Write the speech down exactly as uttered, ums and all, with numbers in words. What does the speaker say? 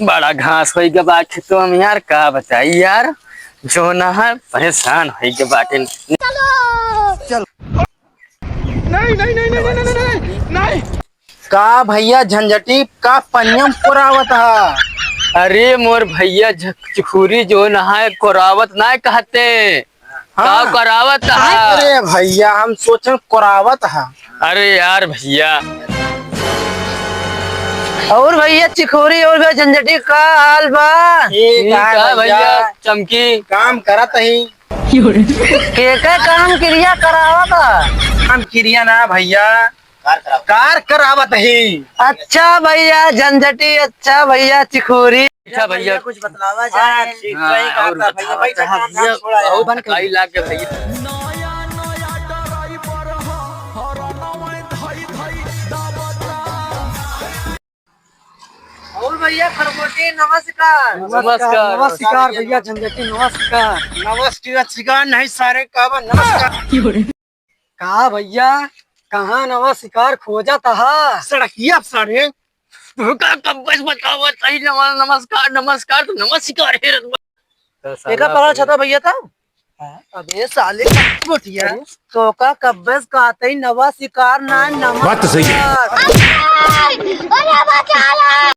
बड़ा घास होइ गवा खेतो में यार, का बताई यार, जो ना है परेशान होइ गवा बाटे। चलो। नहीं, नहीं, नहीं, नहीं। का भइया झंझटी का पनियम कोरावत हा? अरे मोर भइया झक-, चिखुरी जो ना है कोरावत ना कहते। हाँ। का करावत हा? अरे भइया, हम सोचन करावत हा। अरे यार भइया। और भइया चिखोरी और भइया झंझटी का हाल बा? ठीक ठीक है है भइया। भइया, चमकी। काम करत ही। के का काम किरिया करावत हा? काम किरिया ना भइया, कार करावत। कार करावत ही। अच्छा भइया झंझटी, अच्छा भइया चिखोरी। अच्छा भइया। कुछ बतलावा जाए। हाँ, ठीक हाँ, सही कहा और था भइया, बतावा भाई का चाहा काम भइया, धाम छोड़ा है। बहुत कई लाग के भइया। और भइया खरगोटी नमस्कार। नमस्कार, नमस्कार। नमस्कार भइया झंझटी नमस्कार। नमस्कार, नमस्कार नहीं सारे का बा, नमस्कार। का भइया, कहाँ नवा शिकार खोजत हा? सड़किया सारे। तू का कब्बस बतावत ही नवा-, नमस्कार, नमस्कार, तो नवा शिकार हेरत बा। तो साला एका पकड़ भइया। छता भइया था? हाँ। अबे साले, मोटिया, अरे। तो का कब्बस कहते ही नवा शिकार ना नमस्कार। बात तो सही है। अरे बचा ले।